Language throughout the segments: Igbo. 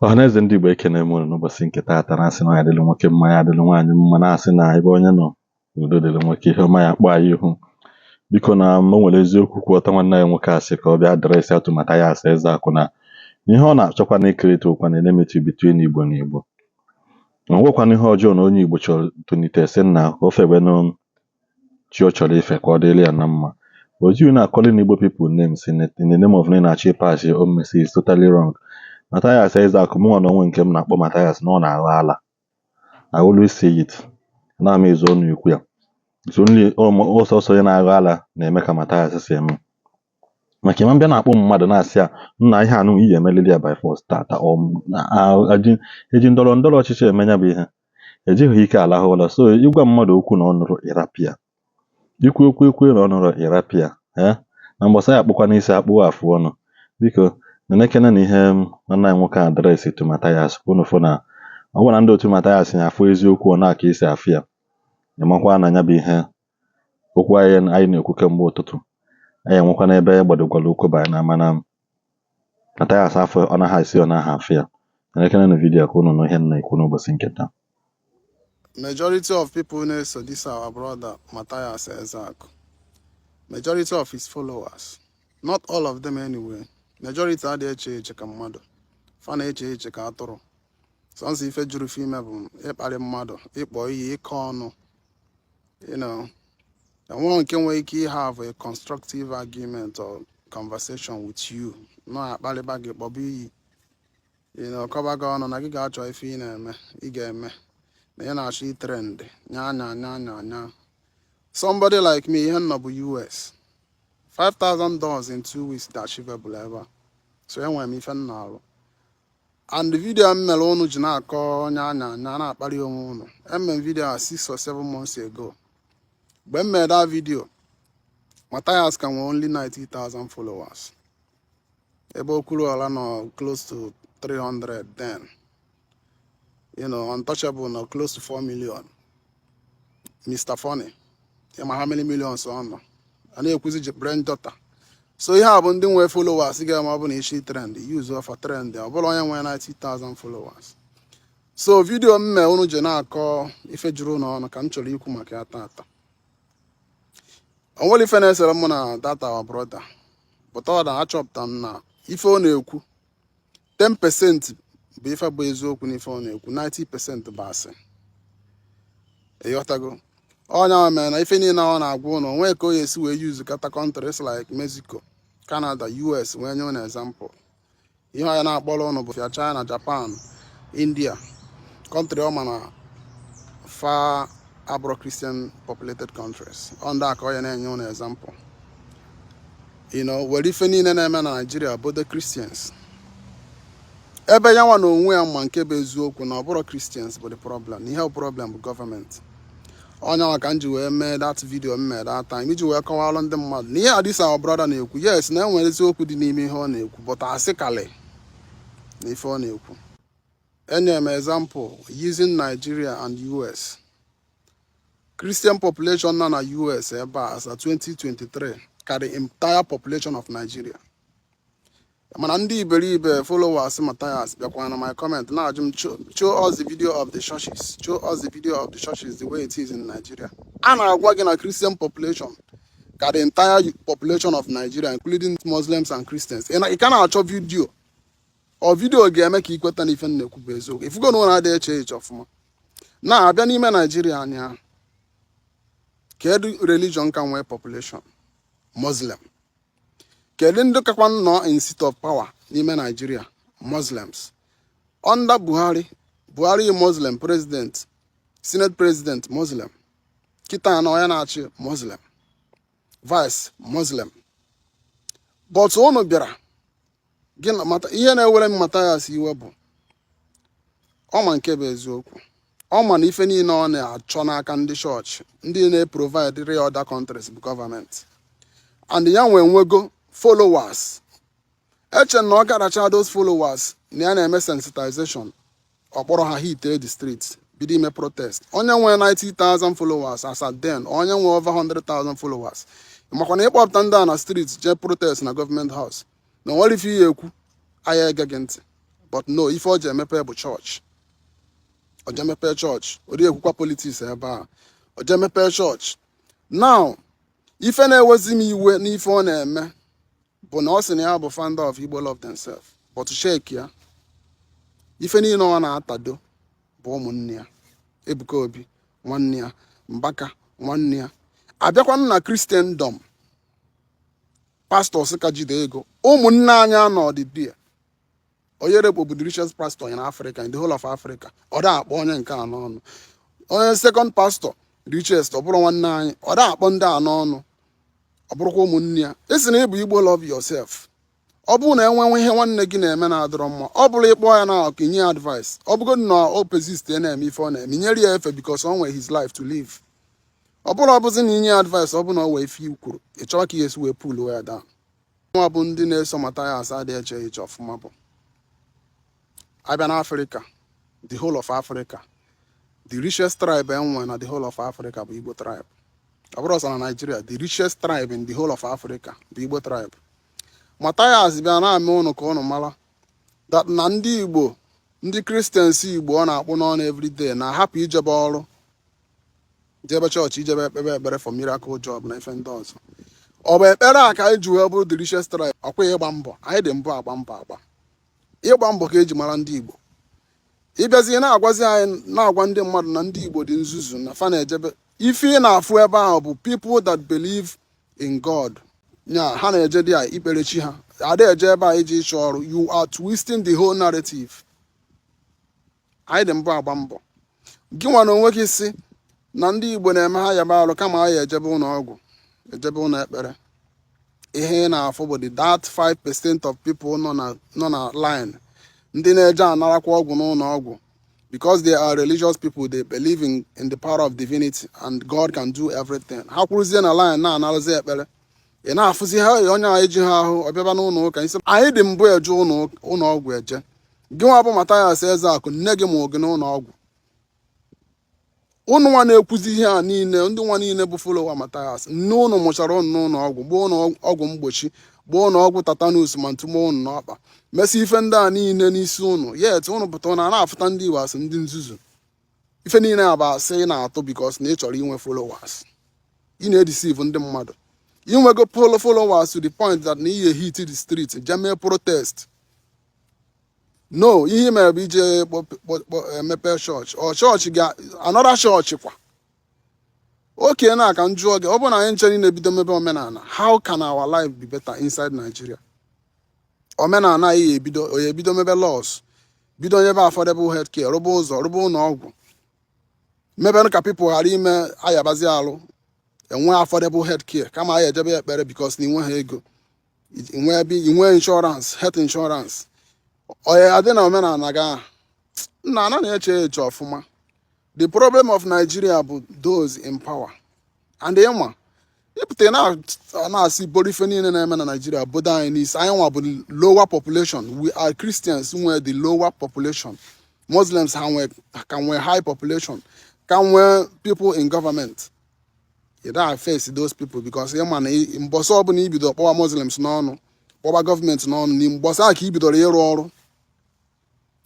Ọhaneze ndị Igbo, ekene m unu n'ụbọchị nke taata. Na-asị na ọ ya dịrị nwoke mma, ya dịrị nwaanyị mma. Na-asị na ebe onye nọ, udo dịrị nwoke, ihe ọma ya kpọọ anyị ihu. Biko, na o nwere eziokwu kwụ ọtọ. Nwanne ya nwoke asị ka ọ bịa address ya to Mathias Ezeaku na ihe ọ na-achọkwa na icreate ụkwa na enmity between Igbo na Igbo. O nwekwana ihe ọjọọ na onye Igbo chọrọ tonite sị na ka o febenụ chi ọ chọrọ ife, ka ọ dịrị ya na mma. But you na calling Igbo people names in the name of na ị na-achọ ịpass your own message is totally wrong. Mathias Ezeaku, mụnwa na onwe nke m na-akpọ Mathias na ọ na-aghọ ala. I always say it, na m ezo ọnụ ekwu ya. It's only ọsọsọ onye na-aghọ ala na-eme ka Mathias si eme, maka ịma mbịa na-akpọ mmadụ na-asị ya nna, ihe anụ iyi emelili ya by force tata. Ọ eji ndọrọ ndọrọ ọchịchị eme ya bụ ihe ejighị ike alahụ ụla. So ịgwa mmadụ okwu na ọ nụrụ, ịrapịa ikwu okwu ekwu na ọ nụrụ, ịrapịa ee na mgbasa ya akpụkwa n'isi akpụ afụ ọnụ. Biko, nenekene na ihe nwanne anyị nwoke address to Mathias, ka unu fụ na ọ bụrụ na ndị otu Mathias na-afụ eziokwu ọ na-aka isi afụ ya. Ịmakwa na ya bụ ihe okwu anyị anyị na-ekwu kemgbe ụtụtụ anyị enwekwa n'ebe gbadokwara ụkwụ banye na, mana Mathias afọ ọ naghị esi, ọ naghị afụ ya. Nenekene na video ka unu nụ ihe m na-ekwu n'ụbọchị nke taa. Majority of people na-eso this our brother Matthias Ezeaku, majority of his followers, not all of them anyway, majority adịghị eche eche ka mmadụ. Fa na-eche eche ka atụrụ. Sọnsọ ife juru fe ime bụ ịkparị mmadụ, ịkpọ iyi, ịkọ ọnụ. Enweghị nke nwere ike have a constructive argument or conversation with you. Nọ akparịba gị, kpọba iyi, kọba gị ọnụ na gị ga-achọ ife ị na-eme, ị ga-eme na ị na-achọ itrend nya nya nya nya nya. Somebody like me, ihe nọ bụ US $5,000 in 2 weeks dị achievable ebe a. So enwere m ife m na-arụ, and the video m mere unu ji na-akọ nya anya anya na-akparị onwe unu, eme m video a 6 or 7 months ago. Mgbe m mere that video, Matthias ka nwere only 90,000 followers, ebe Okwuluọla nọ close to 300 then, Untouchable nọ close to 4 million, Mr. Funny, ịma how many millions ọ nọ, a na-ekwuzi ji brain daughter. So ihe a bụ ndị nwee followers ga-eme ọ bụ na ishi trend, use for trend, ọ bụrụ onye nwee 90,000 followers. So video m mee unu ji na-akọ ife juru n'ọnụ ka m chọrọ ikwu maka ya tata. O nwere ife na-esere mụ na that our brother, but ọ na achọpụta m na ife ọ na-ekwu, 10% bụ ife bụ eziokwu n'ife ọ na-ekwu, 90% bụ asị. Ịghọtago? Onye ahụ mere na ife niile ọ na-agwa ụnụ onwe ka o esi wee use kata countries like Mexico, Canada, US wee nye ụnụ example. Ihe ọ ya na-akpọrọ ụnụ bụ fia China, Japan, India, country ọ ma na fa abụrụ Christian populated countries. Ọ ndị a ka ọ ya na-enye ụnụ example, were ife niile na-eme na Nigeria bodo Christians, ebe ya nwa na onwe ya ma nke bụ eziokwu na ọ bụrụ Christians bụ the problem, na ihe bụ problem bụ gọọmenti. Onye nwa ka m ji wee mee that video m mee that time, iji wee kọwalụ ndị mmadụ na ihe a this our brother na-ekwu, yes, na enwere eziokwu dị n'ime ihe ọ na-ekwu, but asị kalị na ife ọ na-ekwu. Enye m example using Nigeria and US. Christian population nọ na US ebe a as at 2023 ka the entire population of Nigeria. Mana ndị iberibe followers Matthias bịakwa na my comment na-ajụ m, "Show us the video of the churches, show us the video of the churches the way it is in Nigeria." A na-agwa gị na Christian population ka the entire population of Nigeria, including Muslims and Christians. Ị ka na-achọ video. Ọ video ga-eme ka ị kweta na ife m na-ekwu bụ eziokwu. Ifugo na ụlọ adịghị eche eche ọfụma na-abịa n'ime Naijiria anya. Kedu religion ka nwee population? Muslim. Kedu ndị kakwa nọ in seat of power n'ime Naijiria? Muslims under Buhari. Buhari Muslim president, senate president Muslim, kịta na onye na-achị Muslim, vice Muslim. But unu bịara gị na mata ihe na-ewere m Mathias iwe bụ ọ ma nke bụ eziokwu. Ọ ma na ife niile ọ na-achọ n'aka ndị chọọchị, ndị na-eprovide re other countries bụ gọọmenti, and ya nwee nwego followers. Eche na ọ garacha those followers na ya na-eme sensitization, ọ kpọrọ ha hit the streets, bido ime protest. Onye nwee 90,000 followers as at then, onye nwee over 100,000 followers, makwa na ịkpọpụta ndị a na street jee protest na government house na onwere ife ihe ekwu, anya ege gị ntị. But no, ife o ji emepe bụ chọọchị. O je mepe chọọchị, ọ dịghị ekwukwa politics ebe a. O je mepe chọọchị. Now, ife na-ewezi m iwe n'ife ọ na-eme bụ na ọ sị na ya bụ founder of Igbo Love Themselves, but check ya, ife niile ọ na-atado bụ ụmụnne ya. Ebuka Obi nwanne ya, Mbaka nwanne ya, abịakwanụ na Christendom, pastors ka jide ego, ụmụnne anyị anọ dị there. Oyedepo bụ the richest pastor in Africa, in the whole of Africa. Ọ da akpọ onye nke a n'ọnụ. Onye second pastor richest, ọ bụrụ nwanne anyị, ọ da akpọ ndị a n'ọnụ, ọ bụrụkwa ụmụnne ya. Esi na ịbụ Igbo Love Yourself, ọ bụrụ na enwenwe ihe nwanne gị na-eme na-adọrọ mma, ọ bụrụ ịkpọ ya na ka inye advice, ọ bụgodị na o persist na-eme ife ọ na-eme, nyere ya efe, because o nwere his life to live. Ọ bụrụ ọ bụzi na inye advice, ọ bụ na ọ wee ife i kwuru, ị chọọ ka ihe esi wee pull ya down. Nwa bụ ndị na-eso Mathias adịghị eche eche ọfụma. Bụ abịa n'Africa, the whole of Africa, the richest tribe enwe na the whole of Africa bụ Igbo tribe. Ọ bụrụ ọsọ na Nigeria, the richest tribe in the whole of Africa bụ Igbo tribe. Mathias bịa na-ame ụnụ ka ụnụ mara that na ndị Igbo, ndị Christians Igbo ọ na-akpụ n'ọnụ everyday, na-ahapụ ijebe ọrụ, jebe chọọchị, ijebe ekpebe ekpere for miracle job na ife ndị ọzọ. Ọ bụ ekpere a ka anyị ji wee bụrụ the richest tribe? Ọkwa ịgba mbọ anyị dị mbụ agba mbọ, agba ịgba mbọ ka eji mara ndị Igbo. Ịbịazie na-agwazi anyị, na-agwa ndị mmadụ na ndị Igbo dị nzuzu, na fa na-ejebe ife ị na-afụ ebe ahụ bụ people that believe in God nya ha na-eje dị a ikpere chi ha, ada eje ebe a iji ịchọ ọrụ. You are twisting the whole narrative. Anyị dị mbụ agba mbọ. Gị nwa na onwe gị si na ndị Igbo na-eme ha yaba arụ, kama ha ya ejebe ụlọ ọgwụ, ejebe ụlọ ekpere. Ihe ị na-afụ bụ the that 5% of people nọ na line, ndị na-eje anarakwa ọgwụ n'ụlọ ọgwụ, because they are religious people. They believe in the power of divinity and God can do everything. Ha kwuruzie na line na-anarazi ekpere, ị na-afụzi ha onye a eji ha ahụ ọbịaba n'ụlọ ụka isi. Anyị dị mbụ eje ụlọ ọgwụ eje. Gị nwa bụ Mathias Ezeakụ, nne gị mụrụ gị n'ụlọ ọgwụ. Ụnụ nwa na-ekwuzi ihe a niile, ndị nwa niile bụ follower Mathias, nne ụnụ mụchara ụnụ n'ụlọ ọgwụ, gbaa ụnụ ọgwụ mgbochi, gbaa ụnụ ọgwụ tetanus, ma ntụmọ ụnụ n'ọkpa, mesị ife ndị a niile n'isi ụnụ. Yet ụnụ pụta, ụnụ a na-afụta ndị Igbo asị ndị nzuzu. Ife niile a bụ asị ị na-atụ because na ị chọrọ inwe followers. Ị na-edeceive ndị mmadụ. Inwego polo followers to the point that na ihe hit the street, jee mee protest. No, ihe mere bụ ije emepe chọọchị. Ọ chọọchị ga another chọọchị kwa oke na aka m jụọ gị, ọ bụrụ na anyị nche niile ebido mebe omenala, how can our life be better inside Nigeria? Omenala anyị ya ebido, o ya ebido mebe laws, bido nyebe affordable health care, rụba ụzọ, rụba ụlọ ọgwụ, mebe ka people ghara ime ayabazi alụ, enwe affordable health care, kama anyị ejebe ekpere because na inwe ha ego, inwe ebe inwe insurance, health insurance. Ọ ya adị na omenala ga nna ana na-eche eche ọfụma. The problem of Nigeria bụ those in power and ịma ịpụta na-asị boro ife niile na-eme na Nigeria bodo anyị n'isi. Anyị nwa bụ lower population. We are Christians nwee the lower population. Muslims ha nwee ka nwee high population, ka nwee people in government. You don't face those people because ịma na mbọsị ọbụla ibido kpọwa Muslims n'ọnụ, kpọwa gọọmenti n'ọnụ, na mbọsị ahụ ka i bidoro ịrụ ọrụ,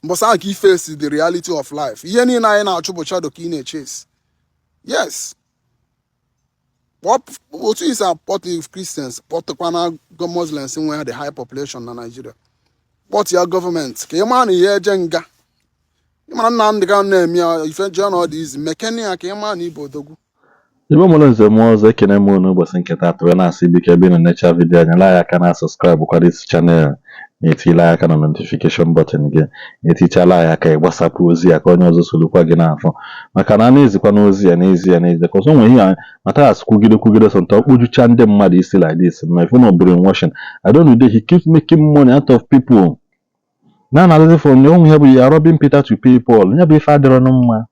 mbọsị ahụ ka i face the reality of life. Ihe niile anyị na-achụ bụ shadow ka ị na-echase. Yes, otu isi akpọtụ Christians, kpọtụkwana Muslims nwee the high population na Nigeria, kpọtụ ya gọọmenti, ka ị maa na ihe eje nga. Ị mara Nnamdị Kanu na-eme ya ife jee na ọ dị izi mekene ya, ka ị maa na ịbụ odogwu. Igbo mụrụ nze mụọ ọzọ, ekene m unu ụbọchị nke taata, wee na-asị biko, ebe ị nọ necha video, anyela anyị aka na subscribe kwa this channel, na-etile anyị aka na notification button gị, na-etichala anyị aka, ịgbasapụ ozi ya ka onye ọzọ solukwa gị n'afọ, maka na a na-ezikwa n'ozi ya n'ezi ya n'ezi ka ọzọ nwere ihe a Mathias kwugide kwugide sọnta ọkpụjucha ndị mmadụ isi like this. Ma if unu brainwashing, I don't know, he keeps making money out of people na na from onwe ya bụ ya robbing Peter to pay Paul. Ya bụ ife adịrọ mma,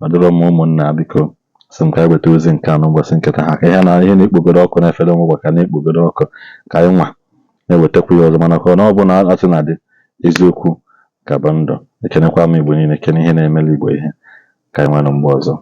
ọ dịrọ mma. Ụmụnna, biko, sị m ka anyị weta ozi nke a n'ụbọchị nke taa ha ka ihe na ihe na-ekpogoro ọkụ na-efere nwụgwa ka na-ekpogoro ọkụ, ka anyị nwa na-ewetakwa ya ọzọ, mana ka ọ na ọ bụ na asị na dị eziokwu ka bụ ndụ. Ekenekwa m Igbo niile, kene ihe na-emela Igbo ihe ka anyị nwere mgbe ọzọ.